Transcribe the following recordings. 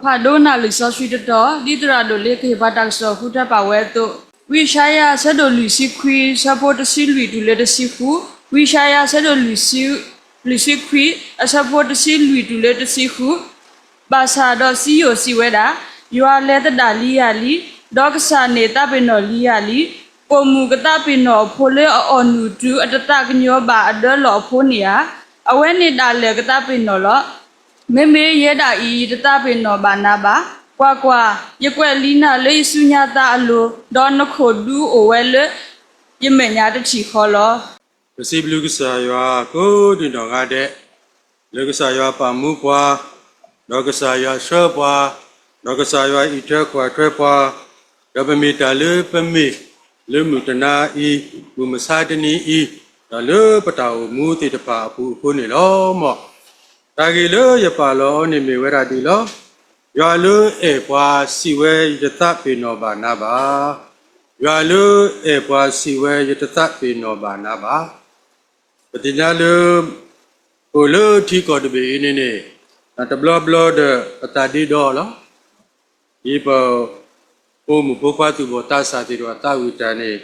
ဖးဒိၣ်နၢ်လံာ်စီဆှံတတီၤ ဒ်သရၣ်ဒိၣ်လ့ကဟ့ၣ်ပှၤတၢ်ကစီၣ်ဃုထၢပာ်ဝဲအသိး, ဝံယၡါယၤအဆၢဒိၣ်လွံၢ်ဆံခွံ ဆၢဖိတဆံလွံၢ်တုၤလၢတဆံဃု, ဝံယၡါယၤအဆၢဒိၣ်လွံၢ်ဆံ, လွံၢ်ဆံခွံ အဆၢဖိတဆံလွံၢ်တုၤလၢတဆံဃု, ဘၣ်ဆၣ်ဒီးစံယိၣ်စံးဝဲဒၣ်, ယွၤလဲၤသဒၣ်လံယၤလံ, ဒီးကစၢ်န့ၣ်သးပ့ၤနီၣ်လံယၤလံ, ပိာ်မုၣ်ကသးပ့ၤနီၣ်အဖိလၢအအီၣ်နုၢ်တုၤအတသးကညီၤဘၣ်အဒၢလီၢ်အဖိန့ၣ်ဧါ, အဝဲန့ၣ်ဒၣ်လဲာ်ကသးပ့ၤနီၣ်လီၤ. မ့မ့ၢ်ယဲဒၣ်အံၤ ယတသးပ့ၤနီၣ်ဘၣ်နၤဘၣ်. ကွၢ်ကွၢ်, ယကွဲးလံနၤလၢယဆူညါသးအလိၤ, ဒီးနခိၣ်ဒူအိၣ်ဝဲလၢယမဲာ်ညါတထံၣ်ဃီလီၤ. ပစံးဘျုးကစၢ်ယွၤကိးဒံးနီၢ်ဂၤဒဲး, လၢကစၢ်ယွၤပာ်မူပှၤ, ဒီးကစၢ်ယွၤဆှၢပှၤ, ဒီးကစၢ်ယွၤအံးထွဲကွၢ်ထွဲပှၤ, ဒီးပမ့ၢ်တၢ်လၢပမ့ၢ်လၢမုၢ်တနံၤအံၤ, မုၢ်မဆါတနံၤအံၤ, ဒီးလၢပတၢ်အိၣ်မူသ့ၣ်တဖၣ်အပူၤအဃိန့ၣ်လီၤ. မ်တၢ်ဂ့ၢ်လၢယပာ်လီၤအီၤန့ၣ်မ့ၢ်ဝဲဒၣ်ဒ်လီၤ. ယွၤလၢအဲၣ်ပှၤစံးဝဲ ယတသးပ့ၤနီၣ်ဘၣ်နၤဘၣ်. ယွၤလၢအဲၣ်ပှၤစံးဝဲ ယတသးပ့ၤနီၣ်ဘၣ်နၤဘၣ်. ပသ့ၣ်ညါလၢ အိၣ်လၢထံကီၢ်တဘ့ၣ်အံၤန့ၣ်န့ၣ်, တဘျီဘျီဒီးပသးဒ့ဒီလီၤ. ဒ်ပဖိမုၣ်ဖိခွါသူၣ်ဘီၣ်သးစၢ်သ့ၣ်တဖၣ်သးဝံၣ်တၢ်န့ၣ်,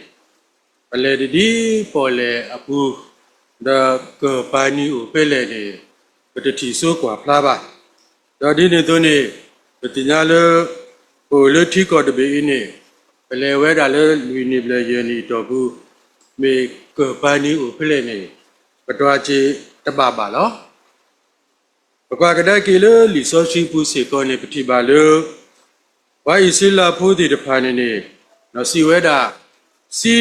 ပလဲၤတဒ်ပီၣ်လဲၣ်အပူၤ, ဒီးကၢၢ်ပၤနံၤအိၣ်ဖဲလဲၣ်န့ၣ်, ပတထံၣ်စိကွၢ်ဖျါဘၣ်. ဒီးဒ်န့ၣ်အသိးန့ၣ်, ပသ့ၣ်ညါလၢ ပအိၣ်လၢထံကီၢ်တဘ့ၣ်အံၤန့ၣ်, ပလဲၤဝဲဒၣ်လၢလွံၢ်နံၣ်ဘျဲၣ်ယဲၢ်နံၣ်အတီၢ်ပူၤ, မ့ၢ်ကၢၢ်ပၤနံၤအိၣ်ဖဲလဲၣ်န့ၣ်, ပတြၢ်စ့ၢ်တဘၣ်ဘၣ်လီၤ. ပကွၢ်ကဒါက့ၤလၢလံာ်စီဆှံပူၤစ့ၢ်ကီးန့ၣ် ပထံၣ်ဘၣ်လၢ ပှၤအံၣ်စရ့လးဖိသ့ၣ်တဖၣ်န့ၣ်န့ၣ်, စံးဝဲဒၣ်, စံ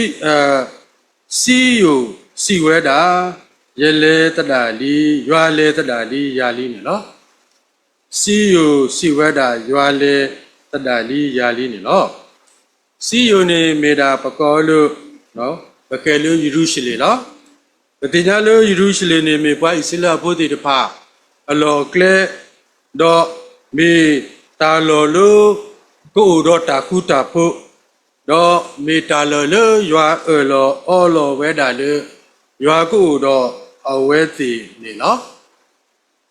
ယိၣ်စံးဝဲဒၣ်, ယလဲၤသဒၣ်လံ, ယွၤလဲၤသဒၣ်လံယၤလံန့ၣ်လီၤ. စံယိၣ်စံးဝဲဒၣ် ယွၤလဲၤသဒၣ်လံယၤလံန့ၣ်လီၤ. စံယိၣ်န့ၣ်မ့ၢ်ဒၣ်ပကိးလၢ, ပဃဲၤလၢယရူၤၡလ့ၣ်လီၤ. ပသ့ၣ်ညါလၢယရူၤၡလ့ၣ်န့ၣ် မ့ၢ်ပှၤအံၣ်စရ့လးဖိသ့ၣ်တဖၣ် အလီၢ်အကျဲ, ဒီးမ့ၢ်တၢ်လီၢ်လၢ ကအိၣ်ဒီးတၢ်ဃူတၢ်ဖိး, ဒီးမ့ၢ်တၢ်လီၢ်လၢယွၤအၢၣ်လီၤအီလီၤဝဲဒၣ်လၢ ယွၤကအိၣ်ဒီးအဝဲသ့ၣ်န့ၣ်လီၤ.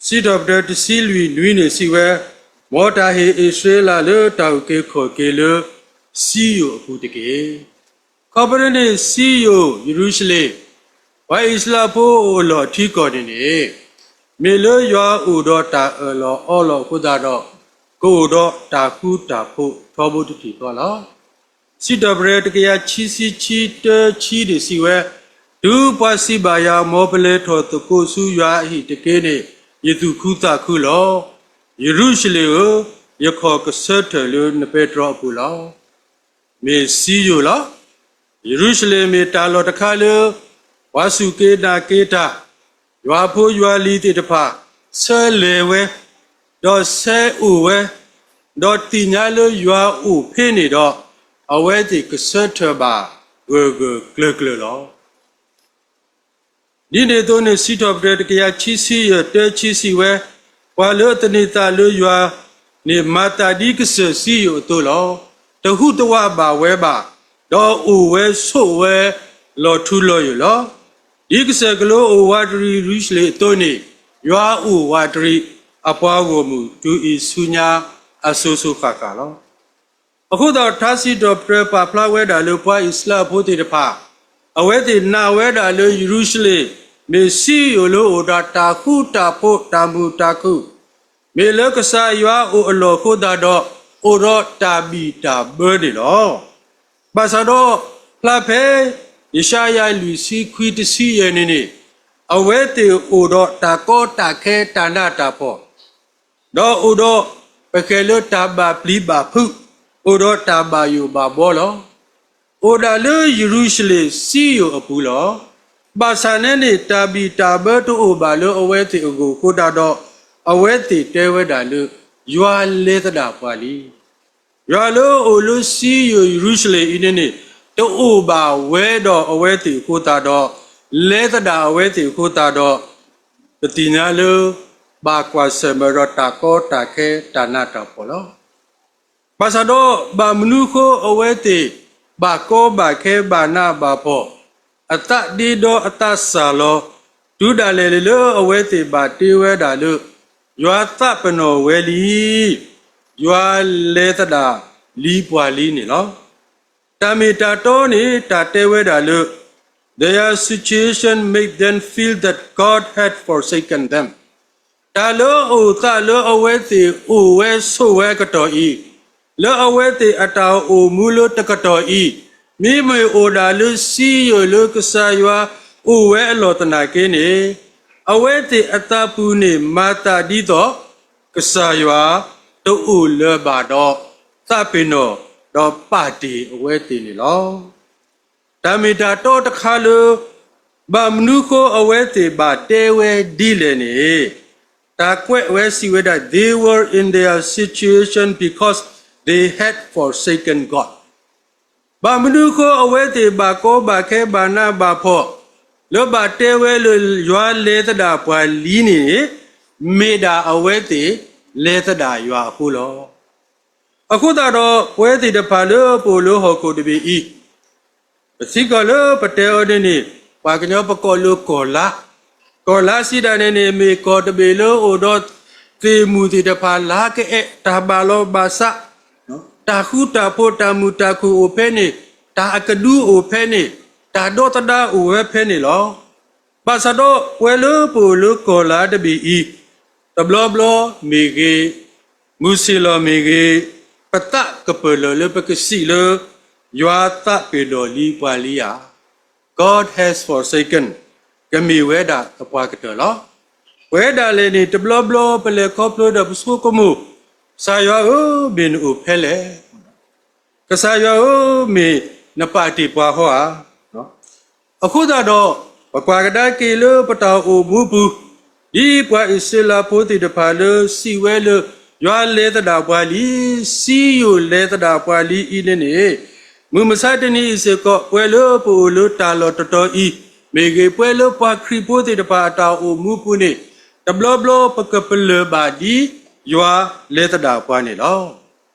စံးထီၣ်ပတြၢၤတဆံလွံၢ်နွံန့ၣ်စံးဝဲ, မ်တၢ်ဟ့ၣ်အံၣ်စရ့လးလၢတၢ်အုၣ်က့ၤခီၣ်က့ၤလၢ စံယိၣ်အပူၤတက့ၢ်. ခီဖျိန့ၣ်စံယိၣ်ယရူၤၡလ့ၣ်, ပှၤအံၣ်စရ့လးဖိအိၣ်အလီၢ်ထံကီၢ်န့ၣ်န့ၣ်, မ့ၢ်လၢယွၤအိၣ်ဒီးတၢ်အၢၣ်လီၤအီလီၤအဃိသတးဒီး, ကအိၣ်ဒီးတၢ်ဃူတၢ်ဖိးထီဘိတထံၣ်ဃီလီၤ. စံးထီၣ်ပတြၢၤတကယၤခံဆံခံတၢဆံန့ၣ်စံးဝဲ, တုၤပှၤစံးဘၣ်ယၤ မ်ပလဲၤထီၣ်သကိးဆူယွၤအဟံၣ်တက့ၢ်န့ၣ်, ယသူၣ်ခုသးခုလီၤ. ယရူၤၡလ့ၣ်ဧၢ, ယခီၣ်ကဆၢထၢၣ်လၢနပဲတြီအပူၤလီၤ. မ့ၢ်စံယိၣ်လီၤ. ယရူၤၡလ့ၣ်မ့ၢ်တၢ်လီၢ်တခါလၢ ပှၤစူၢ်က့ၤနာ်က့ၤတၢ်, ယွၤဖိယွၤလံၤသ့ၣ်တဖၣ် ဆၢလဲၤဝဲ, ဒီးဆၢအိၣ်ဝဲ, ဒီးသ့ၣ်ညါလၢယွၤအိၣ်ဖဲန့ၣ်ဒီး, အဝဲသ့ၣ်ကဆၢထၢၣ်ဘၣ်ဂၢၢ်ဂၢၢ်ကျၢၤကျၢၤလီၤ. ဒ်န့ၣ်အသိးန့ၣ် စံးထီၣ်ပတြၢၤတကယၤခံဆံယဲၢ်တၢဆံစံးဝဲ, ပှၤလၢအသန့ၤသးလၢယွၤန့ၣ် မၤသးဒ်ကစၢၢ်စံယိၣ်အသိးလီၤ. တဟူးတဝးဘၣ်ဝဲဘၣ်, ဒီးအိၣ်ဝဲဆိးဝဲလီၤထူလီၤယိာ်လီၤ. ဒ်ကစၢၢ်ကလိအိၣ်ဝးတရံးယရူၤၡလ့ၣ်အသိးန့ၣ်, ယွၤအိၣ်ဝးတရံးအပှၤဂီၢ်မုၢ်တုၤအံၤဆူညါအစိၤစိၤဃၣ်ဃၣ်လီၤ. အဃိသတးထါစံးထီၣ်ပတြၢၤပာ်ဖျါဝဲဒၣ်လၢပှၤအံၣ်စရ့လးဖိသ့ၣ်တဖၣ်, အဝဲသ့ၣ်နာ်ဝဲဒၣ်လၢယရူၤၡလ့ၣ် မ့ၢ်စံယိၣ်လၢအိၣ်ဒီးတၢ်ဃူတၢ်ဖိးတၢ်မုာ်တၢ်ခုၣ်, မ့ၢ်လၢကစၢ်ယွၤအိၣ်အလီၢ်အဃိသတးဒီး, အိၣ်ဒီးတၢ်ဘံၣ်တၢ်ဘၢန့ၣ်လီၤ. ဘၣ်ဆၣ်ဒီး, ဖျါဖဲယၡါယၤလွံၢ်ဆံခွံတဆံယဲၢ်န့ၣ်န့ၣ်, အဝဲသ့ၣ်အိၣ်ဒီးတၢ်ကီတၢ်ခဲတၢ်နးတၢ်ဖှီၣ်, ဒီးအိၣ်ဒီးပဃဲၤလၢတၢ်ဘၣ်ပျံၤဘၣ်ဖုး, အိၣ်ဒီးတၢ်ဘၣ်ယိၣ်ဘၣ်ဘှီလီၤ. အိၣ်ဒၣ်လၢယရူၤၡလ့ၣ်စံယိၣ်အပူၤလီၤ. ဘၣ်ဆၣ်န့ၣ်န့ၣ် တၢ်ဘံၣ်တၢ်ဘၢတအိၣ်ဘၣ်လၢအဝဲသ့ၣ်အဂီၢ်အဃိသတးဒီး, အဝဲသ့ၣ်တဲဝဲဒၣ်လၢ ယွၤလဲၤသဒၣ်ပှၤလံ. ယွၤလၢအအိၣ်လၢစံယိၣ်ယရူၤၡလ့ၣ်အံၤန့ၣ်န့ၣ်, တအိၣ်ဘၣ်ဝဲဒီးအဝဲသ့ၣ်အဃိသတးဒီး, လဲၤသဒၣ်အဝဲသ့ၣ်အဃိသတးဒီး, ပသ့ၣ်ညါလၢ ဘၣ်ကွၢ်ဆၢၣ်မဲာ်ဒီးတၢ်ကီတၢ်ခဲတၢ်နးတၢ်ဖှီၣ်လီၤ. ဘၣ်ဆၣ်ဒီးဘၣ်မနုၤအဃိအဝဲသ့ၣ် ဘၣ်ကီဘၣ်ခဲဘၣ်နးဘၣ်ဖှီၣ်, အသးဒ့ဒီအသးစၢ်လီၤ, တုၤဒၣ်လဲာ်လၢအဝဲသ့ၣ်ဘၣ်တ့ဝဲဒၣ်လၢ ယွၤသးပ့ၤနီၣ်ဝဲလံ. ယွၤလဲၤသဒၣ်လံပှၤလံန့ၣ်လီၤ. တၢ်မ့ၢ်တၢ်တီန့ၣ် တၢ်တဲဝဲဒၣ်လၢ their situation made them feel that God had forsaken them. တၢ်လၢအအိၣ်သးလၢအဝဲသ့ၣ်အိၣ်ဝဲဆိးဝဲအကတီၢ်အံၤ, လၢအဝဲသ့ၣ်အတၢ်အိၣ်မူလၢတကတီၢ်အံၤ, မ့မ့ၢ်အိၣ်ဒၣ်လၢစံယိၣ်လၢကစၢ်ယွၤအိၣ်ဝဲအလီၢ်သနာ်က့န့ၣ်, အဝဲသ့ၣ်အသးပူၤန့ၣ်မၤသးဒ်သိး ကစၢ်ယွၤတအိၣ်လၢၤဘၣ်ဒီး သးပ့ၤနီၣ်ဒီးပာ်တ့ၢ်အဝဲသ့ၣ်န့ၣ်လီၤ. တၢ်မ့ၢ်တၢ်တီတခါလၢ ဘၣ်မနုၤဃိအဝဲသ့ၣ်ဘၣ်တဲဝဲဒ်လဲၣ်န့ၣ်, တၢ်ကွဲးဝဲစံးဝဲဒၣ် they were in their situation because they had forsaken God. ဘၣ်မနုၤဃိအဝဲသ့ၣ်ဘၣ်ကီဘၣ်ခဲဘၣ်နးဘၣ်ဖှီၣ် လၢဘၣ်တဲဝဲလၢယွၤလဲၤသဒၣ်ပှၤလံန့ၣ်, မ့ၢ်ဒၣ်အဝဲသ့ၣ်လဲၤသဒၣ်ယွၤအဃိလီၤ. အဃိသတးဒီး ပဝဲသ့ၣ်တဖၣ်လၢပအိၣ်လၢဟီၣ်ခိၣ်တဘ့ၣ်အံၤ, ပသံကွၢ်လၢပတဲအီၤဒ်န့ၣ်, ပှၤကညီပကိးလၢကီၢ်လါ, ကီၢ်လါစံးဒၣ်န့ၣ်န့ၣ် မ့ၢ်ကီၢ်တဘ့ၣ်လၢအိၣ်ဒီးသ့ၣ်မုၣ်သ့ၣ်တဖၣ်လၢကအဲၣ်တၢ်ဘၣ်လီၤဘၣ်စး, တၢ်ဃူတၢ်ဖိး တၢ်မုာ်တၢ်ခုၣ်အိၣ်ဖဲန့ၣ်, တၢ်အကဒုအိၣ်ဖဲန့ၣ်, တၢ်ဒီသဒၣ်အိၣ်ဝဲဖဲန့ၣ်လီၤ. ဘၣ်ဆၣ်ဒီးပဝဲလၢပအိၣ်လၢကီၢ်လါတဘ့ၣ်အံၤ, တဘျီဘျီမ့ၢ်ဂ့ၤ, မုၢ်ဆ့ၣ်လီၤမ့ၢ်ဂ့ၤ, ပသးကပၢၢ်လၢာ်လၢပကစံးလၢ ယွၤသးပ့ၤနီၣ်လံပှၤလံဧါ, God has forsaken, ကမ့ၢ်ဝဲဒၣ်သပှၢ်ကတၢၢ်လီၤ. ပဝဲဒၣ်လဲာ်န့ၣ် တဘျီဘျီပလဲၤခီဖျိဒီးပဆိကမိၣ်, ကစၢ်ယွၤဧၢ, မ့ၢ်နအိၣ်ဖဲလဲၣ် ကစၢ်ယွၤဧၢ, မ့ၢ်နပာ်တ့ၢ်ပှၤဟီဧါ. အဃိသတးဒီး ပကွၢ်ကဒါက့ၤလၢပတၢ်အိၣ်မူပူၤ, ဒ်ပှၤအံၣ်စရ့လးဖိသ့ၣ်တဖၣ်လၢစံးဝဲလၢ ယွၤလဲၤသဒၣ်ပှၤလံ, စံယိၣ်လဲၤသဒၣ်ပှၤလံအံၤန့ၣ်န့ၣ်, မုၢ်မဆါတနံၤအံၤစ့ၢ်ကီး ပဝဲလၢပအိၣ်လၢတၢ်လီၢ်တတီၤအံၤ, မ့ၢ်ဂ့ၤပဝဲလၢပှၤခရံာ်ဖိသ့ၣ်တဖၣ်အတၢ်အိၣ်မူပူၤန့ၣ်, တဘျီဘျီပကပလၢၢ်ဘၣ်ဒ်ယွၤလဲၤသဒၣ်ပှၤန့ၣ်လီၤ.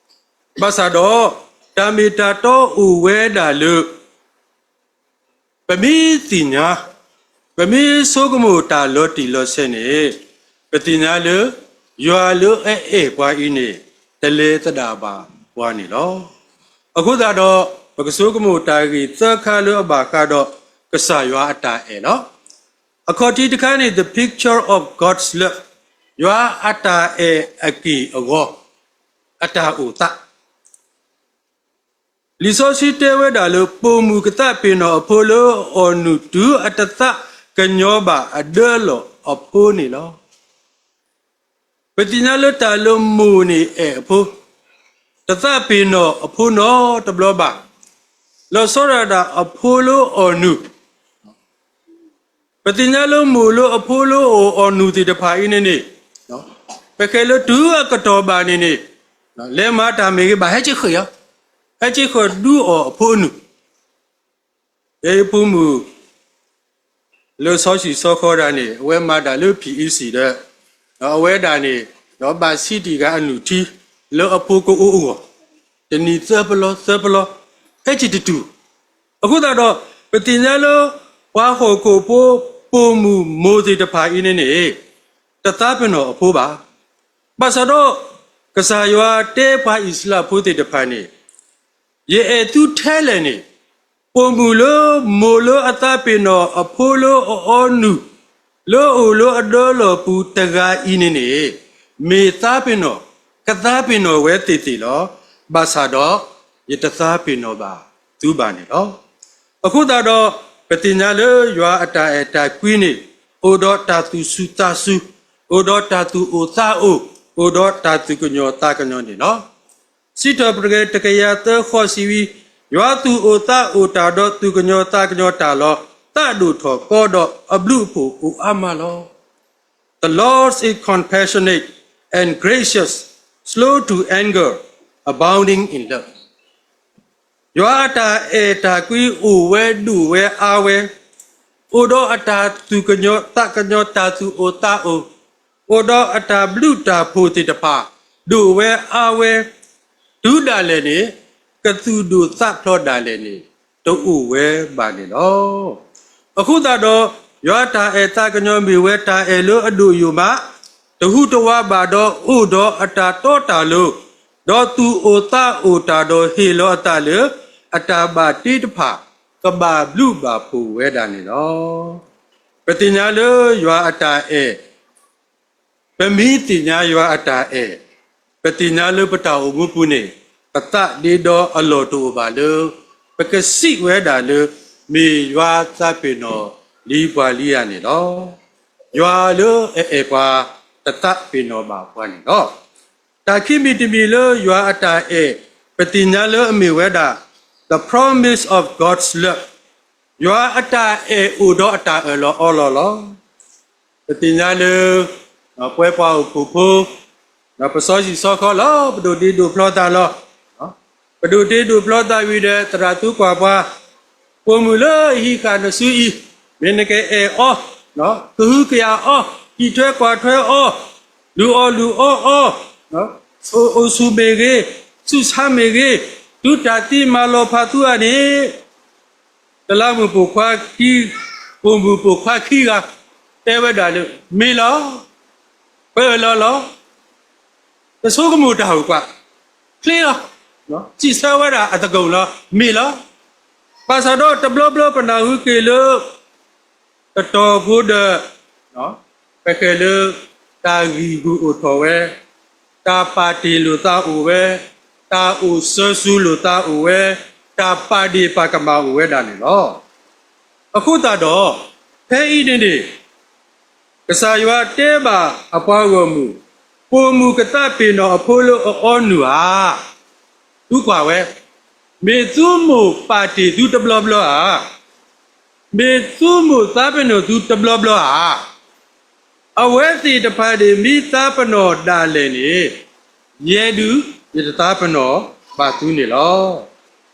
ဘၣ်ဆၣ်ဒီး တၢ်မ့ၢ်တၢ်တီအိၣ်ဝဲဒၣ်လၢ ပမ့ၢ်သ့ၣ်ညါ, ပမ့ၢ်ဆိကမိၣ်တၢ်လီၤတံၢ်လီၤဆဲးန့ၣ်, ပသ့ၣ်ညါလၢ ယွၤလၢအအဲၣ်ပှၤအံၤန့ၣ် တလဲၤသဒၣ်ဘၣ်ပှၤန့ၣ်လီၤ. အဃိသတးဒီး ပကဆိကမိၣ်တၢ်ဂ့ၢ်သၢခါလၢအဘၣ်ဃးဒီး ကစၢ်ယွၤအတၢ်အဲၣ်လီၤ. အခီၣ်ထံးတခါန့ၣ် the picture of God's love, ယွၤအတၢ်အဲၣ်အက့ၢ်အဂီၤ, အတၢ်အိၣ်သး လံာ်စီဆှံတဲဝဲဒၣ်လၢ ပိာ်မုၣ်ကသးပ့ၤနီၣ်အဖိလၢအအီၣ်နုၢ်တုၤအတသးကညီၤဘၣ်အဒၢလီၢ်အဖိန့ၣ်လီၤ. ပသ့ၣ်ညါလၢတၢ်လၢမိၢ်န့ၣ်အဲၣ်အဖိ, တသးပ့ၤနီၣ်အဖိနီတဘျီဘၣ်, လီၤဆီဒၣ်တၢ်အဖိလၢအီၣ်နုၢ် ပသ့ၣ်ညါလၢမိၢ်လၢအဖိလၢအီၣ်နုၢ်သ့ၣ်တဖၣ်အံၤန့ၣ်န့ၣ်, ပဃဲလၢတုၤအကတီၢ်ဘၣ်န့ၣ်န့ၣ်, လဲၤမၤတၢ်မ့ၢ်ဂ့ၤဘၣ်ဟဲက့ၤဃုာ်အီၤ, ဟဲက့ၤဃုာ်ဒုးအီၣ်အဖိအနုၢ်, ယဲယဖိမုၣ် လၢစီဆှံစီခီဒၣ်န့ၣ် အဝဲမၤတၢ်လၢ P E C ဒီး, ဒီးအဝဲဒၣ်န့ၣ်, ဒီးဘၣ်ဆံးတံၢ်ဂၤအနုၢ်ထံ လၢအဖိကအိၣ်အဂီၢ်, တနံၤသၢပလီသၢပလီ, ဟဲက့ၤတတုၤ. အဃိသတးဒီး ပသ့ၣ်ညါလၢ ပှၤဟီၣ်ခိၣ်ဖိ ပိာ်မုၣ်မိၢ်သ့ၣ်တဖၣ်အံၤန့ၣ်န့ၣ်, တသးပ့ၤနီၣ်အဖိဘၣ်. ဘၣ်ဆၣ်ဒီး ကစၢ်ယွၤတဲပှၤအံၣ်စရ့လးဖိသ့ၣ်တဖၣ်န့ၣ်, ယအဲၣ်သုထဲလဲၣ်န့ၣ်, ပိာ်မုၣ်လၢမိၢ်လၢအသးပ့ၤနီၣ်အဖိလၢအအီနုၢ် လၢအအိၣ်လၢအဒၢလီၢ်ပူၤတဂၤအံၤန့ၣ်န့ၣ်, မ့ၢ်သးပ့ၤနီၣ်, ကသးပ့ၤနီၣ်ဝဲသ့ၣ်သ့ၣ်လီၤ. ဘၣ်ဆၣ်ဒီး ယတသးပ့ၤနီၣ်ဘၣ်သုဘၣ်န့ၣ်လီၤ. အဃိသတးဒီး ပသ့ၣ်ညါလၢယွၤအတၢ်အဲၣ်တၢ်ကွံန့ၣ် အိၣ်ဒီးတၢ်သူၣ်စူၤသးစူၤ, အိၣ်ဒီးတၢ်သူၣ်အိၣ်သးအိၣ်, အိၣ်ဒီးတၢ်သူၣ်ကညီၤသးကညီၤန့ၣ်လီၤ. စံးထီၣ်ပတြၢၤတကယၤသၢဃီစံးဝံၤ, ယွၤသူၣ်အိၣ်သးအိၣ်တၢ်ဒီးသူၣ်ကညီၤသးကညီၤတၢ်လီၤ. သးဒိၣ်ထီၣ်ကီဒီးအဘျုးအဖှိၣ်အိၣ်အါမးလီၤ. The Lord is compassionate and gracious, slow to anger, abounding in love. ယွၤအတၢ်အဲၣ်တၢ်ကွံအိၣ်ဝဲဒိၣ်ဝဲအါဝဲ, အိၣ်ဒီးအတၢ်သူၣ်ကညီၤသးကညီၤတၢ်သူၣ်အိၣ်သးအိၣ်, အိၣ်ဒီးအတၢ်ဘျုးတၢ်ဖှိၣ်သ့ၣ်တဖၣ် ဒိၣ်ဝဲအါဝဲ, တုၤဒၣ်လဲာ်န့ၣ် ကသူၣ်ဒိၣ်သးဖျိးဒၣ်လဲာ်န့ၣ် တအိၣ်ဝဲဘၣ်န့ၣ်လီၤ. အဃိသတးဒီး ယွၤတၢ်အဲၣ်သးကညီၤမ့ၢ်ဝဲတၢ်အဲၣ်လၢအဒိၣ်ယိာ်မး, တဟူးတဝးဘၣ်ဒီးအိၣ်ဒီးအတၢ်တီတၢ်လိၤ, ဒီးသူၣ်အိၣ်သးအိၣ်တၢ်ဒီးဟ့ၣ်လီၤအသးလၢ အတၢ်ဘၣ်တ့တဖၣ် ကဘၣ်ဘျုးဘၣ်ဖှိၣ်ဝဲဒၣ်န့ၣ်လီၤ. ပသ့ၣ်ညါလၢယွၤအတၢ်အဲၣ်, ပမ့ၢ်သ့ၣ်ညါယွၤအတၢ်အဲၣ်, ပသ့ၣ်ညါလၢပတၢ်အိၣ်မူပူၤန့ၣ် ပသးဒ့ဒီအလီၢ်တအိၣ်ဘၣ်လၢ ပကစံးဝဲဒၣ်လၢ မ့ၢ်ယွၤသးပ့ၤနီၣ်လံပှၤလံဧါန့ၣ်လီၤ. ယွၤလၢအအဲၣ်ပှၤ တသးပ့ၤနီၣ်ဘၣ်ပှၤန့ၣ်လီၤ. တၢ်ခံမံၤတမံၤလၢယွၤအတၢ်အဲၣ် ပသ့ၣ်ညါလၢအမ့ၢ်ဝဲဒၣ် the promise of God's love, ယွၤအတၢ်အဲၣ်အိၣ်ဒီးအတၢ်အၢၣ်လီၤအီလီၤလီၤ. ပသ့ၣ်ညါလၢ ပဝဲပှၤဟီၣ်ခိၣ်ဖိ ပစီဆှံစီခီလီၤ, ပဒိးတ့ဒိးဖျီသးလီၤ. ပဒိးတ့ဒိးဖျီသးဝံၤဒီး သရၣ်သူကွၢ်ပှၤ ပိာ်မုၣ်လၢအဟံးဃာ်နစုအံၤ, မ့ၢ်နကအဲၣ်အီၤ, ကဟုကယာ်အီၤ, ဟံးထွဲကွၢ်ထွဲအီၤ, လုၢ်အီၣ်လုၢ်အီအီၤ, အိၣ်ဆူၣ်မ့ၢ်ဂ့ၤ, ဆူၣ်ဆါမ့ၢ်ဂ့ၤ, သုတၢ်သံမၤလီၤဖးသူအါန့ၣ် တလးမုၣ်ပိာ်ခွါခံ, ပိာ်မုၣ်ပိာ်ခွါခံဂၤ တဲဝဲဒၣ်လၢ မ့ၢ်လီၤ, ပအၢၣ်လီၤလီၤ, ပဆိကမိၣ်တၢ်အိၣ်ကွၢ်, ချ့လီၤ, စံးဆၢဝဲဒၣ်အသကိးလီၤ, မ့ၢ်လီၤ. ဘၣ်ဆၣ်ဒီးတဘျီဘျီပနၢ်ဟူက့ၤလၢ တတီၤဖိဒီး ပဃဲၤလၢ တၢ်ဂံၢ်ဂူာ်အိၣ်ထီၣ်ဝဲ, တၢ်ပာ်တ့ၢ်လိာ်သးအိၣ်ဝဲ, တၢ်အိၣ်စၢၤစူၤလိာ်သးအိၣ်ဝဲ, တၢ်ပာ်ဒ့ၣ်ပာ်ကမၣ်အိၣ်ဝဲဒၣ်န့ၣ်လီၤ. အဃိသတးဒီး ဖဲအံၤန့ၣ်န့ၣ် ကစၢ်ယွၤတဲဘၣ်အပှၤဂီၢ်မုၢ်, ပိာ်မုၣ်ကသးပ့ၤနီၣ်အဖိလၢအအီနုၢ်ဧါ, သုကွၢ်ဝဲ, မ့ၢ်သုမိၢ်ပာ်တ့ၢ်သုတဘျီဘျီဧါ, မ့ၢ်သုမိၢ်သးပ့ၤနီၣ်သုတဘျီဘျီဧါ. အဝဲသ့ၣ်တဖၣ်န့ၣ် မ့ၢ်သးပ့ၤနီၣ်ဒၣ်လဲာ်န့ၣ် ယဲဒုး ယတသးပ့ၤနီၣ်ဘၣ်သုန့ၣ်လီၤ.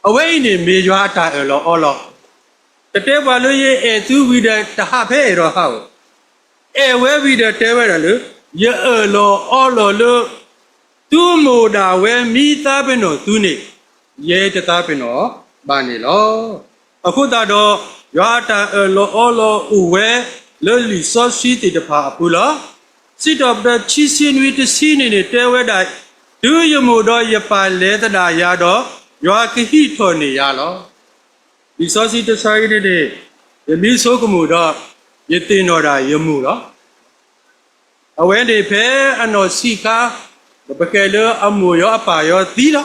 အဝဲအံၤန့ၣ်မ့ၢ်ယွၤအတၢ်အၢၣ်လီၤအီလီၤ. တတဲပှၤလၢယအဲၣ်သုဝံၤဒီးတဟးဖဲအဲၣ်ဒိးဟးဧိၤ, အဲၣ်ဝဲဝံၤဒီးတဲဝဲဒၣ်လၢ ယအၢၣ်လီၤအီလီၤလၢ သုမိၢ်ဒၣ်ဝဲမ့ၢ်သးပ့ၤနီၣ်သုန့ၣ် ယဲတသးပ့ၤနီၣ်ဘၣ်န့ၣ်လီၤ. အဃိသတးဒီး ယွၤအတၢ်အၢၣ်လီၤအီလီၤအိၣ်ဝဲ လၢလံာ်စီဆှံသ့ၣ်တဖၣ်အပူၤလီၤ. စံးထီၣ်ပတြၢၤခံဆံနွံတဆံန့ၣ်န့ၣ် တဲဝဲဒၣ်, တုၤယမိၢ်ဒီးယပၢ်လဲၤသဒၣ်ယၤဒီး, ယွၤကဟံးထီၣ်န့ၢ်ယၤလီၤ. လံာ်စီဆှံတဆၢအံၤန့ၣ်န့ၣ် ယမ့ၢ်ဆိကမိၣ်ဒီး ယသ့ၣ်နီၣ်ဒၣ်ယမိၢ်လီၤ. အဝဲန့ၣ်ဖဲအနီၢ်ဆံးခါ ပကဲလၢအမိၢ်ယီၤအပၢ်ယီၤသံလီၤ.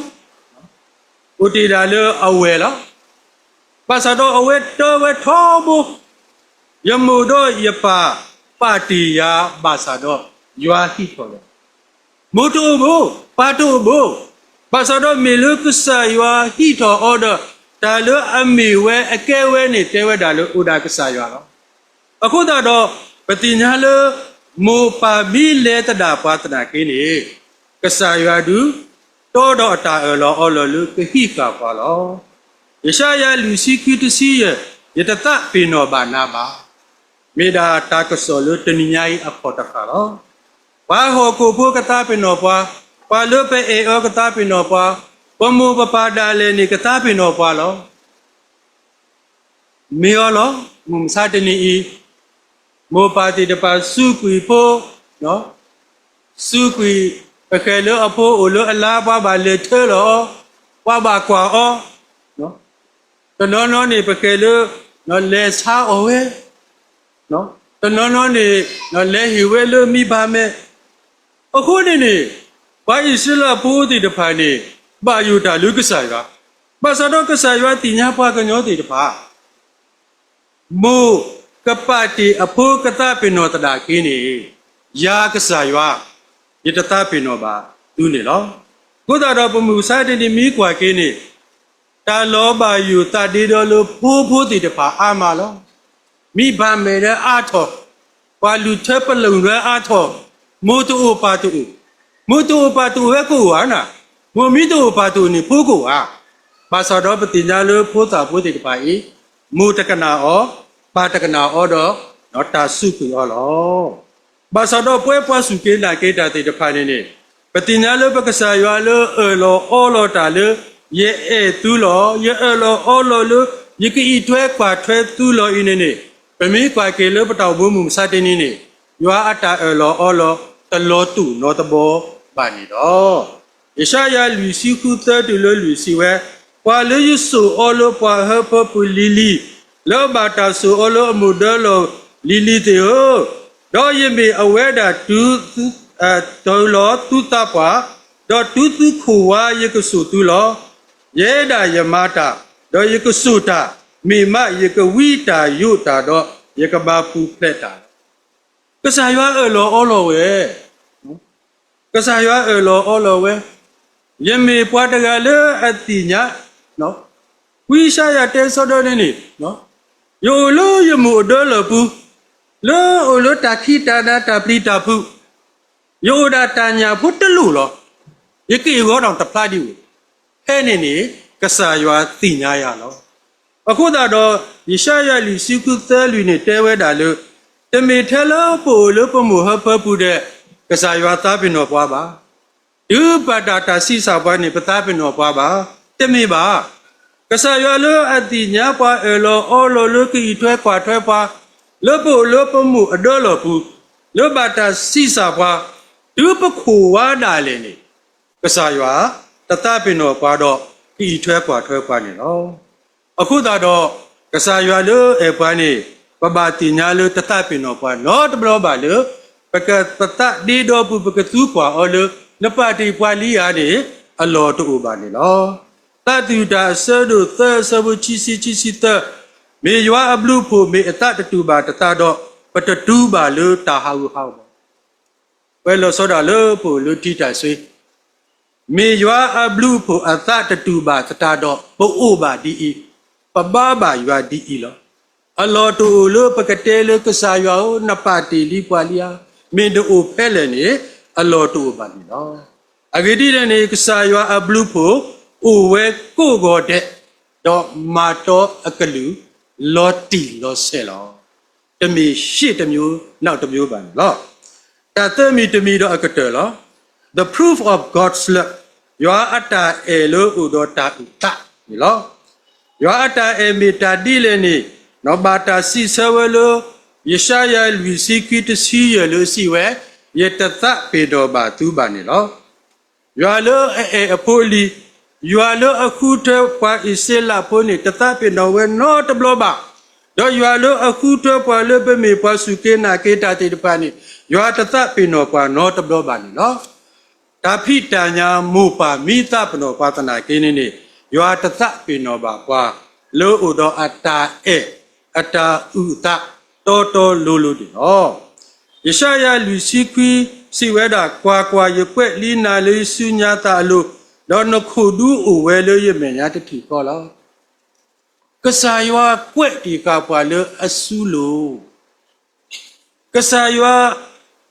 အိၣ်တ့ၢ်ဒၣ်လၢအဝဲၢ်လီၤ. ဘၣ်ဆၣ်ဒီးအဝဲတၢ်ဝဲထီဘိ, ယမိၢ်ဒီးယပၢ်ပာ်တ့ၢ်ယၤဘၣ်ဆၣ်ဒီး ယွၤဟံးထီၣ်လီၤ. မိၢ်တအိၣ်ဘိ, ပၢ်တအိၣ်ဘိ, ဘၣ်ဆၣ်ဒီးမ့ၢ်လၢကစၢ်ယွၤဟံးထီၣ်အီၤဒီး တၢ်လၢအမ့ၢ်ဝဲအကဲဝဲန့ၣ် တဲဝဲဒၣ်လၢအိၣ်ဒၣ်ကစၢ်ယွၤလီၤ. အဃိသတးဒီး ပသ့ၣ်ညါလၢ မိၢ်ပၢ်မ့ၢ်လဲၤသဒၣ်ပှၤသနာ်က့န့ၣ် ကစၢ်ယွၤဒုး တီဒီးအတၢ်အၢၣ်လီၤအီလီၤလၢကဟံးဃာ်ပှၤလီၤ. ယၡါယၤလွံၢ်ဆံခွံတဆံယဲၢ်, ယတသးပ့ၤနီၣ်ဘၣ်နၤဘၣ်. မ့ၢ်ဒၣ်တၢ်ကစီၣ်လၢတနံၤညါအံၤအခီၣ်တဃၣ်လီၤ. ပှၤဟီၣ်ခိၣ်ဖိကသးပ့ၤနီၣ်ပှၤ, ပှၤလၢပအဲၣ်အီၤကသးပ့ၤနီၣ်ပှၤ, ပမိၢ်ပပၢ်ဒၣ်လဲာ်န့ၣ်ကသးပ့ၤနီၣ်ပှၤလီၤ. မ့ၢ်အီၤလီၤ. မုၢ်မဆါတနံၤအံၤ မိၢ်ပၢ်သ့ၣ်တဖၣ်စူးကွံာ်ဖိ, စူးကွံာ် ပဃဲလၢအဖိအိၣ်လၢအလါ ပှၤဘၣ်လဲၤထၢလီၤအီၤ, ပှၤဘၣ်ကွၢ်အီၤ, တနီၤနီၤန့ၣ် ပဃဲလၢ လဲၤဆါအီၣ်ဝဲ, တနီၤနီၤန့ၣ် လဲၤဟ့ၣ်ဝဲလၢမံဘၣ်မဲာ်. အဃိန့ၣ်န့ၣ် ပှၤအံၣ်စရ့လးဖိသ့ၣ်တဖၣ်န့ၣ် ဘၣ်ယိၣ်တၢ်လၢကစၢ်ယွၤ, ဘၣ်ဆၣ်ဒီးကစၢ်ယွၤသ့ၣ်ညါပှၤကညီသ့ၣ်တဖၣ် မိၢ်ကပာ်တ့ၢ်အဖိကသးပ့ၤနီၣ်သဒၣ်က့န့ၣ်, ယၤကစၢ်ယွၤ ယတသးပ့ၤနီၣ်ဘၣ်သုန့ၣ်လီၤ. အဃိသတးဒီးပမုၢ်မဆါတနံၤမ့ၢ်ကွၢ်က့န့ၣ်, တၢ်လီၤဘၣ်ယိၣ်သးဒ့ဒီလၢဖိဖိသ့ၣ်တဖၣ်အါမးလီၤ. မံဘၣ်မဲာ်လၢအါထီၣ်, ပှၤလုၢ်ထၢပလီၢ်လၢအါထီၣ်, မိၢ်တအိၣ်ပၢ်တအိၣ်, မိၢ်တအိၣ်ပၢ်တအိၣ်ဝဲကအိၣ်ဧါနၤ, မိၢ်မ့ၢ်တအိၣ်ပၢ်တအိၣ်န့ၣ် ဖိကအိၣ်ဧါ. ဘၣ်ဆၣ်ဒီးပသ့ၣ်ညါလၢဖိသၣ်ဖိသ့ၣ်တဖၣ်အံၤ, မိၢ်တကနၣ်အီၤ, ပၢ်တကနၣ်အီၤဒီး တၢ်စူးကွံာ်အီၤလီၤ. ဘၣ်ဆၣ်ဒီးပဝဲပှၤစူၢ်က့ၤနာ်က့ၤတၢ်သ့ၣ်တဖၣ်န့ၣ်န့ၣ်, ပသ့ၣ်ညါလၢပကစၢ်ယွၤလၢအၢၣ်လီၤအီလီၤတၢ်လၢ ယအဲၣ်သုလီၤ, ယအၢၣ်လီၤအီလီၤလၢ ယကအံးထွဲကွၢ်ထွဲသုလီၤအံၤန့ၣ်န့ၣ်, ပမ့ၢ်ကွၢ်က့ၤလၢပတၢ်အိၣ်မူမုၢ်မဆါတနံၤန့ၣ်, ယွၤအတၢ်အၢၣ်လီၤအီလီၤတလီၤတူာ်နီတဘီဘၣ်န့ၣ်လီၤ. ယၡါယၤလွံၢ်ဆံဃုသၢတုၤလၢလွံၢ်ဆံဝဲ, ပှၤလၢယစိာ်အီၤလၢပှၤဟၢဖၢပူၤလံၤလံၤ, လၢအဘၣ်တၢ်စိာ်အီၤလၢအမိၢ်ဒၢလီၢ်လံၤလံၤသ့ၣ်ဧၢ, ဒီးယမ့ၢ်အဝဲဒၣ်တုၤ တုၤလီၤသုသးပှၢ်, ဒီးတုၤသုခိၣ်ဝါယကစိာ်သုလီၤ. ယဲဒၣ်ယမၤတၢ်, ဒီးယကစိာ်တၢ်, မ့ၢ်မးယကဝံတၢ်ယိးတၢ်ဒီး ယကဘၣ်ပူၤဖျဲးတၢ်လီၤ. ကစၢ်ယွၤအၢၣ်လီၤအီလီၤဝဲ ကစၢ်ယွၤအၢၣ်လီၤအီလီၤဝဲ, ယမ့ၢ်ပှၤတဂၤလၢအသ့ၣ်ညါ, ဝံယၡါယၤတဲဆီဒီန့ၣ်န့ၣ်, ယအိၣ်လၢယမိၢ်အဒၢလီၢ်ပူၤ, လၢအိၣ်လၢတၢ်ခံးတၢ်နၤတၢ်ပျံၤတၢ်ဖုး, ယအိၣ်ဒၣ်တၢ်ညၣ်ဖိတလိၣ်လီၤ. ယက့ၢ်ဂီၤဒီးတဖျါဒံးဝဲ, ဖဲန့ၣ်န့ၣ် ကစၢ်ယွၤသ့ၣ်ညါယၤလီၤ. အဃိသတးဒီး ယၡါယၤလွံၢ်ဆံဃုသၢလွံၢ်န့ၣ်တဲဝဲဒၣ်လၢ တမ့ၢ်ထဲလၢပအိၣ်လၢပမိၢ်ဟၢဖၢပူၤဒီး ကစၢ်ယွၤသးပ့ၤနီၣ်ပှၤဘၣ်. တုၤပာ်တၢ်တၢ်ဆံးစၢ်ပှၤန့ၣ် ပသးပ့ၤနီၣ်ပှၤဘၣ်. တမ့ၢ်ဘၣ်. ကစၢ်ယွၤလၢအသ့ၣ်ညါပှၤ အၢၣ်လီၤအီလီၤလၢကအံးထွဲကွၢ်ထွဲပှၤ, လၢပအိၣ်လၢပမိၢ်အဒၢလီၢ်ပူၤ, လၢဘၣ်တၢ်ဆံးစၢ်ပှၤ, တုၤပခိၣ်ဝါဒၣ်လဲာ်န့ၣ် ကစၢ်ယွၤတသးပ့ၤနီၣ်ပှၤဒီး ကအံးထွဲကွၢ်ထွဲပှၤန့ၣ်လီၤ. အဃိသတးဒီး ကစၢ်ယွၤလၢအဲၣ်ပှၤန့ၣ် ပဘၣ်သ့ၣ်ညါလၢတသးပ့ၤနီၣ်ပှၤနီတဘျီဘၣ်လၢ ပကပသးဒ့ဒီပူၤ ပကသူကွၢ်အီၤလၢ နပာ်တ့ၢ်ပှၤလံဧါန့ၣ် အလီၢ်တအိၣ်ဘၣ်န့ၣ်လီၤ. သးသုတၢ်အဆၢဒိၣ်သၢအဆၢဖိခံဆံ ခံဆံသၢ, မ့ၢ်ယွၤအဘျုးအဖှိၣ် မ့ၢ်အသးတတူၢ်ဘၣ်တသးဒီး ပတတူၢ်ဘၣ်လၢတၢ်ဟးဂူာ်ဟးဂီၤဘၣ်. ပှဲၤလီၤဆီဒၣ်လၢပအိၣ်လၢထံတၢ်ဆှ့, မ့ၢ်ယွၤအဘျုးအဖှိၣ်အသးတတူၢ်ဘၣ်သတးဒီး ပအိၣ်ဘၣ်ဒ်အံၤ, ပဘါဘၣ်ယွၤဒ်အံၤလီၤ. အလီၢ်တအိၣ်လၢပကတဲလၢကစၢ်ယွၤဧၢ နပာ်တ့ၢ်လံပှၤလံဧါ, မ့ၢ်နအိၣ်ဖဲလဲၣ်န့ၣ် အလီၢ်တအိၣ်ဘၣ်န့ၣ်လီၤ. အဂ့ၢ်ဒ်လဲၣ်န့ၣ် ကစၢ်ယွၤအဘျုးအဖှိၣ် အိၣ်ဝဲကိးဂီၤဒဲး, ဒီးမၤတီအကလုၢ် လီၤတံၢ်လီၤဆဲးလီၤ. တမ့ၢ်ရှေ့တစ်မျိုး နောက်တစ်မျိုး ဘၣ်န့ၣ်လီၤ. တၢ်သၢမံၤတမံၤဒီးအကတၢၢ်လီၤ. The proof of God's love, ယွၤအတၢ်အဲၣ်လၢအိၣ်ဒီးတၢ်အုၣ်သးန့ၣ်လီၤ. ယွၤအတၢ်အဲၣ်မ့ၢ်တၢ်ဒ်လဲၣ်န့ၣ် ဘၣ်တၢ်စံးဆၢဝဲလၢ ယၡါယၤလွံၢ်ဆံခွံတဆံယဲၢ်လၢအစံးဝဲ, ယတသးပ့ၤနီၣ်ဘၣ်သုဘၣ်န့ၣ်လီၤ. ယွၤလၢအအဲၣ်အဖိအလံၤ, ယွၤလၢအဃုထၢပှၤအံၣ်စရ့လးဖိန့ၣ် တသးပ့ၤနီၣ်ဝဲနီတဘျီဘၣ်, ဒီးယွၤလၢအဃုထၢပှၤလၢပမ့ၢ်ပှၤစူၢ်က့ၤနာ်က့ၤတၢ်သ့ၣ်တဖၣ်န့ၣ် ယွၤတသးပ့ၤနီၣ်ပှၤနီတဘျီဘၣ်န့ၣ်လီၤ. တၢ်ဖံးတၢ်ညၣ်မိၢ်ပၢ်မ့ၢ်သးပ့ၤနီၣ်ပှၤသနာ်က့န့ၣ်န့ၣ် ယွၤတသးပ့ၤနီၣ်ဘၣ်ပှၤ လၢအိၣ်ဒီးအတၢ်အဲၣ် အတၢ်အုၣ်အသး တီတီလိၤလိၤန့ၣ်လီၤ. ယၡါယၤလွံၢ်ဆံခွံစံးဝဲဒၣ်, ကွၢ်ကွၢ်, ယကွဲးလံနၤလၢယစုညါသးအလိၤ, ဒီးနခိၣ်ဒူအိၣ်ဝဲလၢယမဲာ်ညါတထံၣ်ဃီလီၤ. ကစၢ်ယွၤကွဲးတံၢ်ဃာ်ပှၤလၢအစုလိၤ ကစၢ်ယွၤ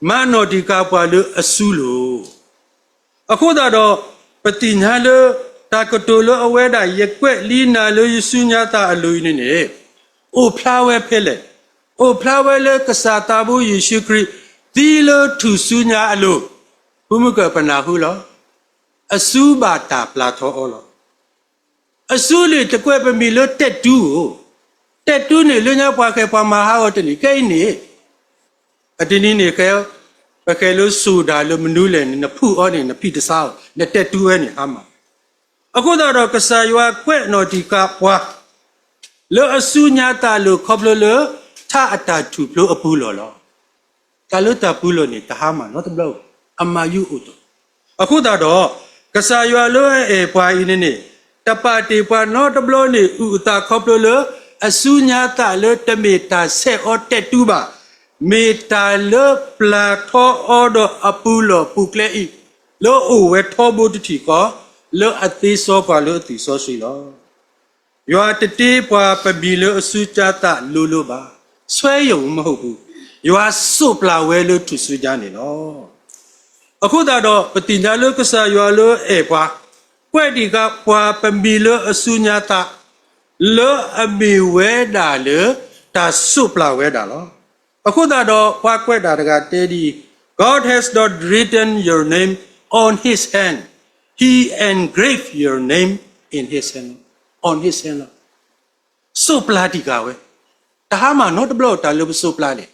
မၤနီၣ်တံၢ်ဃာ်ပှၤလၢအစုလိၤ. အဃိသတးဒီး ပသ့ၣ်ညါလၢ တၢ်ကတိၤလၢအဝဲဒၣ် ယကွဲးလံနၤလၢယစုညါသးအလိၤအံၤန့ၣ်န့ၣ် အိၣ်ဖျါဝဲဖဲလဲၣ်. အိၣ်ဖျါဝဲလၢကစၢ်သးဘိယ့ၣ်ၡူးခရံာ် သံလၢထူၣ်စုညါအလိၤ, ဖိမုၣ်ကပနၢ်ဟူလီၤ. အစုဘၣ်တၢ်ပျၢ်ထီအီၤလီၤ. အစုန့ၣ်တကွဲးပမံၤလၢတဲတူဧိၤ, တဲတူန့ၣ်လၢညါပှၤဃဲၤပှၤမၤဟးဂီၤတန့ၢ်ခဲအံၤန့ၣ်, အတနံၤန့ၣ် ပဃဲၤလၢစိၤဒၣ်လၢမနုၤလဲၣ်န့ၣ် နဖုၣ်အီၤန့ၣ် နဖံးတဆါအီၤ နတဲတူဝဲန့ၣ်ဟါမၢ်. အဃိသတးဒီးကစၢ်ယွၤကွဲးနီၣ်တံၢ်ဃာ်ပှၤ လၢအစုညါသးအလိၤခီဖျိလၢ ထါအတၢ်ထူၣ်ဖျိအပူၤလီၢ်လီၤ. တၢ်လၢတၢ်ပူၤလီၢ်န့ၣ် တဟါမၢ်နီတဘျီ, အမၤယုၢ်အိၣ်တီၢ်. အဃိသတးဒီး ကစၢ်ယွၤလၢအအဲၣ်ပှၤအံၤန့ၣ်န့ၣ် တပာ်တ့ၢ်ပှၤနီတဘျီန့ၣ် အုၣ်အသးခီဖျိလၢ အစုညါသးလၢတမ့ၢ်တၢ်ဆဲးအီတဲာ်တူဘၣ်, မ့ၢ်တၢ်လၢပျၢ်ထီအီဒီးအပူၤလီၢ်ပူၤကျဲအံၤ လၢအိၣ်ဝဲထီဘိတထံၣ်ဃီ လၢအသ့စီပှၤလၢအသွံၣ်စီဆှံလီၤ. ယွၤတတ့ပှၤပမံၤလၢအစုညါသးလိၤလိၤဘၣ်, ဆွဲယုံမဟုတ်ဘူး, ယွၤစိးပျၢ်ဝဲလၢထူၣ်စုညါန့ၣ်လီၤ. အဃိသတးဒီး ပသ့ၣ်ညါလၢကစၢ်ယွၤလၢအဲၣ်ပှၤ, ကွဲးတံၢ်ဃာ်ပှၤပမံၤလၢအစုညါသး, လၢအမ့ၢ်ဝဲဒၣ်လၢ တၢ်စိးပျၢ်ဝဲဒၣ်လီၤ. အဃိသတးဒီး ပှၤကွဲးတၢ်တဂၤတဲဒ်အံၤ, God has not written your name on his hand, he engraved your name in his hand, on his hand လီၤ. စိးပျၢ်တံၢ်ဃာ်ဝဲ, တဟါမၢ်နီတဘျီတၢ်လၢပစိးပျၢ်န့ၣ်.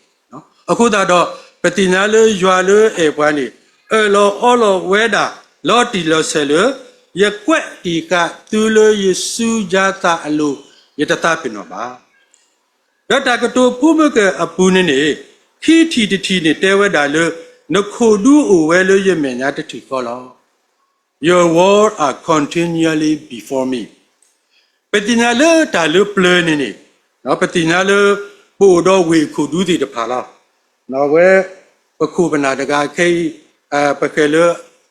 အဃိသတးဒီး ပသ့ၣ်ညါလၢယွၤလၢအဲၣ်ပှၤန့ၣ် အၢၣ်လီၤအီလီၤဝဲဒၣ် လီၤတံၢ်လီၤဆဲးလၢ ယကွဲးတံၢ်ဃာ်သုလၢယစုညါသးအလိၤ ယတသးပ့ၤနီၣ်ဘၣ်. ဒီးတၢ်ကတိၤဖိမုၣ်ကဲၣ်အပူၤန့ၣ်န့ၣ် ခံထံၣ်တထံၣ်န့ၣ်တဲဝဲဒၣ်လၢ နခိၣ်ဒူအိၣ်ဝဲလၢယမဲာ်ညါတထံၣ်ဃီလီၤ. Your words are continually before me. ပသ့ၣ်ညါလၢတၢ်လၢပျၢၤန့ၣ်န့ၣ် ပသ့ၣ်ညါလၢ ပအိၣ်ဒီးဝ့ၢ်အခိၣ်ဒူသ့ၣ်တဖၣ်လီၤ. ဝဲ ပခိၣ်ပနၢ်တဂၤခဲအံၤ ပဃဲၤလၢ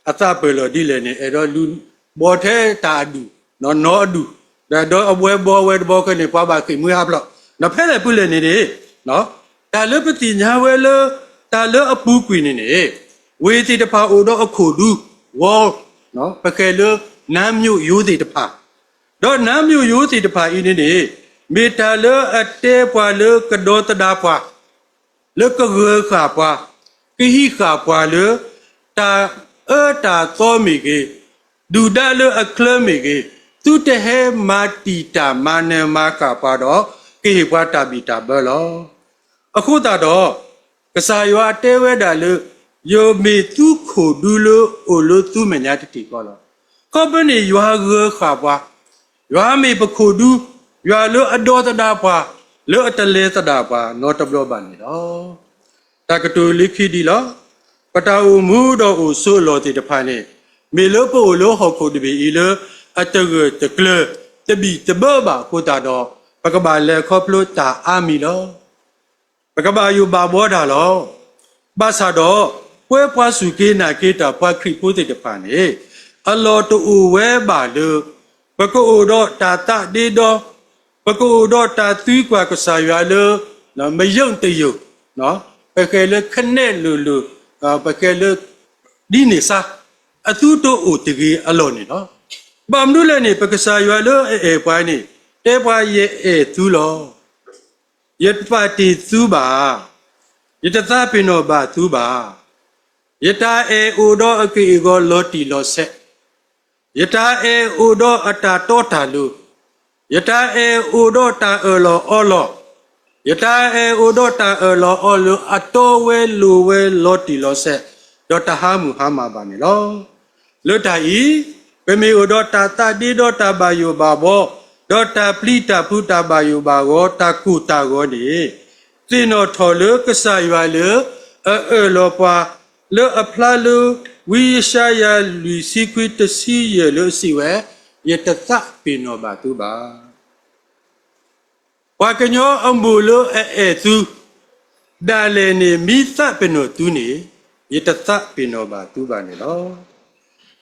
အသးပၢၢ်လီၤဒ်လဲၣ်န့ၣ် အဲၣ်ဒိးလူၤဘီထဲတၢ်အဒူၣ် နီၢ်အဒူၣ် ဒီးအဝဲဘီဝဲတဘီခဲန့ၣ် ပှၤဘၣ်ဃ့ၢ်မှံဟးဖျိး ဒီးဖဲလဲၣ်ပူၤလဲၣ်န့ၣ်န့ၣ် တၢ်လၢပသ့ၣ်ညါဝဲလၢ တၢ်လၢအပူၤကွံာ်န့ၣ်န့ၣ် ဝ့ၢ်သ့ၣ်တဖၣ်အိၣ်ဒီးအခိၣ်ဒူ wall ပဃဲၤလၢ နါမၠိၣ်ယိၤသ့ၣ်တဖၣ် ဒီးနါမၠိၣ်ယိၤသ့ၣ်တဖၣ်အံၤန့ၣ်န့ၣ် မ့ၢ်တၢ်လၢအတဲပှၤလၢကဒီသဒၣ်ပှၤ လၢကဂၢၤဃာ်ပှၤ ကဟံးဃာ်ပှၤလၢ တၢ်အၢတၢ်သီမ့ၢ်ဂ့ၤ, ဒုၣ်ဒါလၢအချၢမ့ၢ်ဂ့ၤ, သုတဟဲမၤတံာ်တာ်မၤနၢၤမၤဃၣ်ပှၤဒီး ကဟ့ၣ်ပှၤတၢ်ဘံၣ်တၢ်ဘၢလီၤ. အဃိသတးဒီး ကစၢ်ယွၤတဲဝဲဒၣ်လၢ ယမ့ၢ်သုခိၣ်ဒူလၢအိၣ်လၢသုမဲာ်ညါတထံၣ်ဃီလီၤ. ခီဖျိန့ၣ်ယွၤဂၢၤဃာ်ပှၤ, ယွၤမ့ၢ်ပခိၣ်ဒူ, ယွၤလၢအဒီသဒၣ်ပှၤ, လၢအတလဲၤသဒၣ်ပှၤနီတဘျီဘၣ်န့ၣ်လီၤ. တၢ်ကတိၤလၢခံဒ်လီၤ. ပတၢ်အိၣ်မူဒီးအိၣ်ဆိးအလီၢ်သ့ၣ်တဖၣ်န့ၣ် မ့ၢ်လၢပအိၣ်လၢဟီၣ်ခိၣ်တဘ့ၣ်အံၤလၢ အတဂၢၢ်တကျၢၤ တဘံၣ်တဘၢဘၣ်အဃိသတးဒီး ပကဘၣ်လဲၤခီဖျိတၢ်အါမံၤလီၤ. ပကဘၣ်ယိၣ်ဘၣ်ဘှီတၢ်လီၤ. ဘၣ်ဆၣ်ဒီး ပဝဲပှၤစူၢ်က့ၤနာ်က့ၤတၢ်ပှၤခရံာ်ဖိသ့ၣ်တဖၣ်န့ၣ် အလီၢ်တအိၣ်ဝဲဘၣ်လၢ ပကအိၣ်ဒီးတၢ်သးဒ့ဒီ, ပကအိၣ်ဒီးတၢ်သံကွၢ်ကစၢ်ယွၤလၢ မယုၢ်တယုၢ်, ပဃဲၤလၢခဲနဲၣ်လိၤလိၤ, ပဃဲၤလၢ ဒ်န့ၣ်စါ, အသုတအိၣ်တဂ့ၤအလီၢ်န့ၣ်လီၤ. ဘၣ်မနုၤလဲၣ်န့ၣ် ပကစၢ်ယွၤလၢအအဲၣ်ပှၤန့ၣ် တဲပှၤယအဲၣ်သုလီၤ. ယတပာ်တ့ၢ်သုဘၣ်. ယတသးပ့ၤနီၣ်ဘၣ်သုဘၣ်. ယတၢ်အဲၣ်အိၣ်ဒီးအက့ၢ်အဂီၤလီၤတံၢ်လီၤဆဲး, ယတၢ်အဲၣ်အိၣ်ဒီးအတၢ်တီတၢ်လိၤ, ယတၢ်အဲၣ်အိၣ်ဒီးတၢ်အၢၣ်လီၤအီလီၤ, ယတၢ်အဲၣ်အိၣ်ဒီးတၢ်အၢၣ်လီၤအီလီၤအတီဝဲလိၤဝဲလီၤတံၢ်လီၤဆဲး, ဒီးတဟါမုၢ်ဟါမၢ်ဘၣ်န့ၣ်လီၤ. လၢတၢ်အံၤ, ပမ့ၢ်အိၣ်ဒီးတၢ်သးဒ့ဒီတၢ်ဘၣ်ယိၣ်ဘၣ်ဘှီ, ဒီးတၢ်ပျံၤတၢ်ဖုးတၢ်ဘၣ်ယိၣ်ဘၣ်ဂီၤ တၢ်ကိၢ်တၢ်ဂီၤန့ၣ်, သ့ၣ်နီၣ်ထီၣ်လၢကစၢ်ယွၤလၢ အအၢၣ်လီၤပှၤ လၢအဖျါလၢ ဝံယၡါယၤလွံၢ်ဆံခွံတဆံယဲၢ်လၢအစံးဝဲ, ယတသးပ့ၤနီၣ်ဘၣ်သုဘၣ်. ပှၤကညီအမိၢ်လၢအအဲၣ်သု, ဒၣ်လဲာ်န့ၣ်မ့ၢ်သးပ့ၤနီၣ်သုန့ၣ်, ယတသးပ့ၤနီၣ်ဘၣ်သုဘၣ်န့ၣ်လီၤ.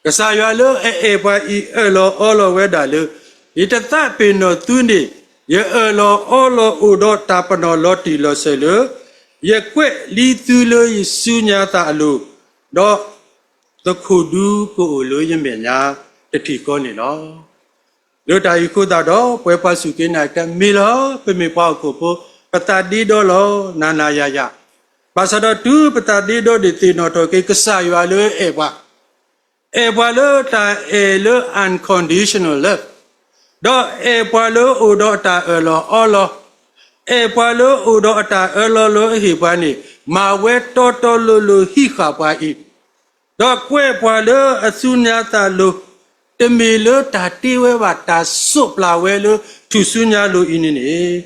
ကစၢ်ယွၤလၢအအဲၣ်ပှၤအံၤအၢၣ်လီၤအီလီၤဝဲဒၣ်လၢ, ယတသးပ့ၤနီၣ်သုန့ၣ်, ယအၢၣ်လီၤအီလီၤအိၣ်ဒီးတၢ်ပနီၣ်လီၤတံၢ်လီၤဆဲးလၢ, ယကွဲးလံသုလၢယစုညါသးအလိၤ, ဒီး သခိၣ်ဒူကအိၣ်လၢယမဲာ်ညါတထံၣ်ဃီန့ၣ်လီၤ. လၢတၢ်အံၤအဃိသတးဒီး ပဝဲပှၤစူၢ်က့ၤနာ်က့ၤတၢ်မ့ၢ်လီၤ, ပမ့ၢ်ပှၤဟီၣ်ခိၣ်ဖိ, ပသးဒ့ဒီလီၤ နၤနၤယၤယၤ, ဘၣ်ဆၣ်ဒီးတုၤပသးဒ့ဒီဒံးသ့ၣ်နီၣ်ထီၣ်က့ၤကစၢ်ယွၤလၢအအဲၣ်ပှၤ, အဲၣ်ပှၤလၢတၢ်အဲၣ်လၢ unconditional love, ဒီးအဲၣ်ပှၤလၢအိၣ်ဒီးတၢ်အၢၣ်လီၤအီလီၤ, အဲၣ်ပှၤလၢအိၣ်ဒီးအတၢ်အၢၣ်လီၤလၢအဟ့ၣ်ပှၤန့ၣ်, မၤဝဲတီတီလိၤလိၤဟံးဃာ်ပှၤအံၤ, ဒီးကွဲးပှၤလၢအစုညါသးလိၤ, တမ့ၢ်လၢတၢ်တ့ဝဲဘၣ် တၢ်စိးပျၢ်ဝဲလၢထူၣ်စုညါလိၤအံၤန့ၣ်န့ၣ်,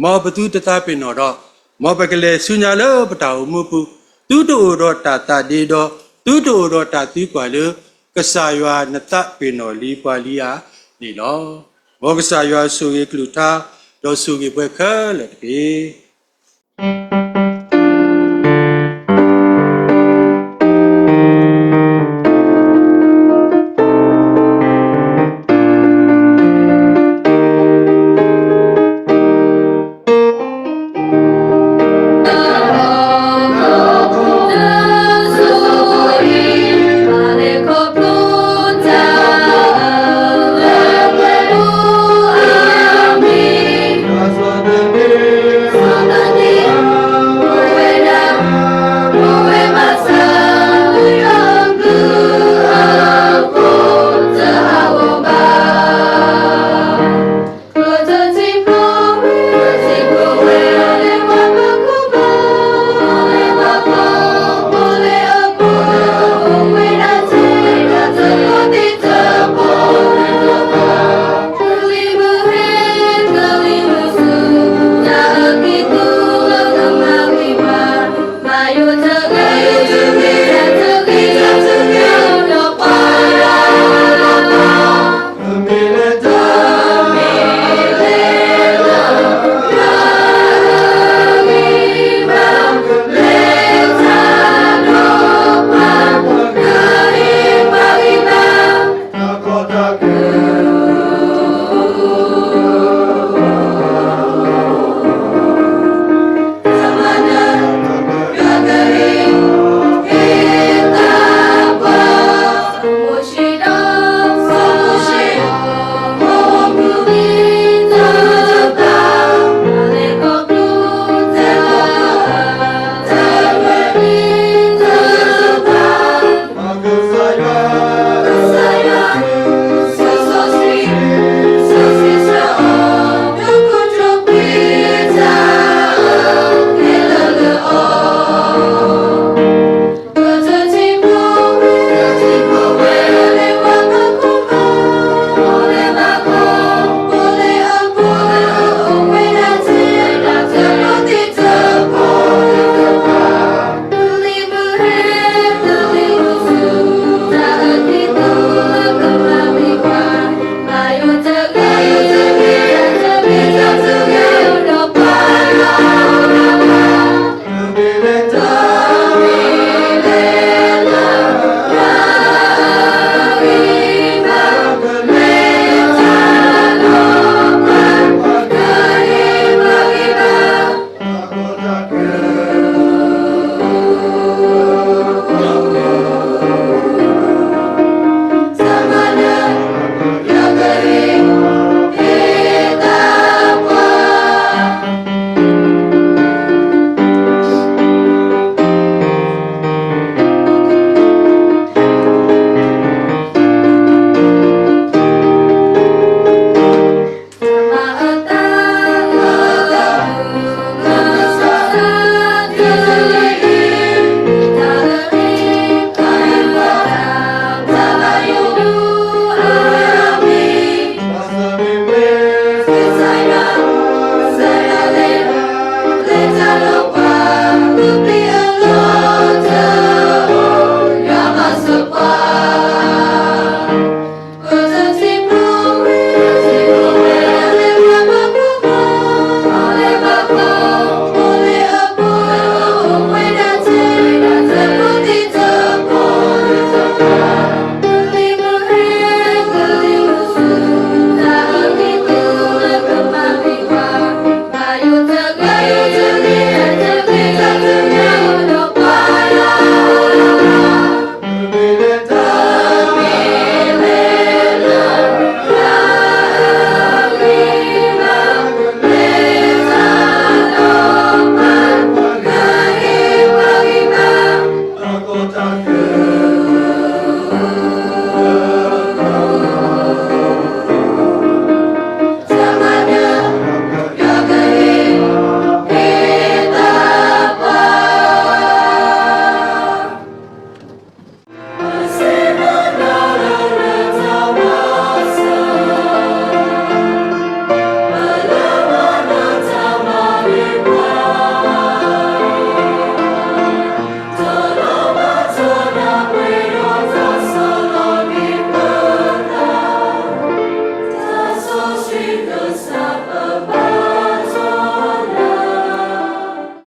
မ်ပသုတသးပ့ၤနီၣ်ဒီး, မ်ပကလဲၤစုညါလၢပတၢ်အိၣ်မူပူၤ, သုတအိၣ်ဒီးတၢ်သးဒ့ဒီ, သုတအိၣ်ဒီးတၢ်သံကွၢ်လၢ ကစၢ်ယွၤနသးပ့ၤနီၣ်လံပှၤလံဧါန့ၣ်လီၤ. မ်ကစၢ်ယွၤဆိၣ်ဂ့ၤကလုၢ်ကထါ, ဒီးဆိၣ်ဂ့ၤပှၤခဲလၢာ်တက့ၢ်.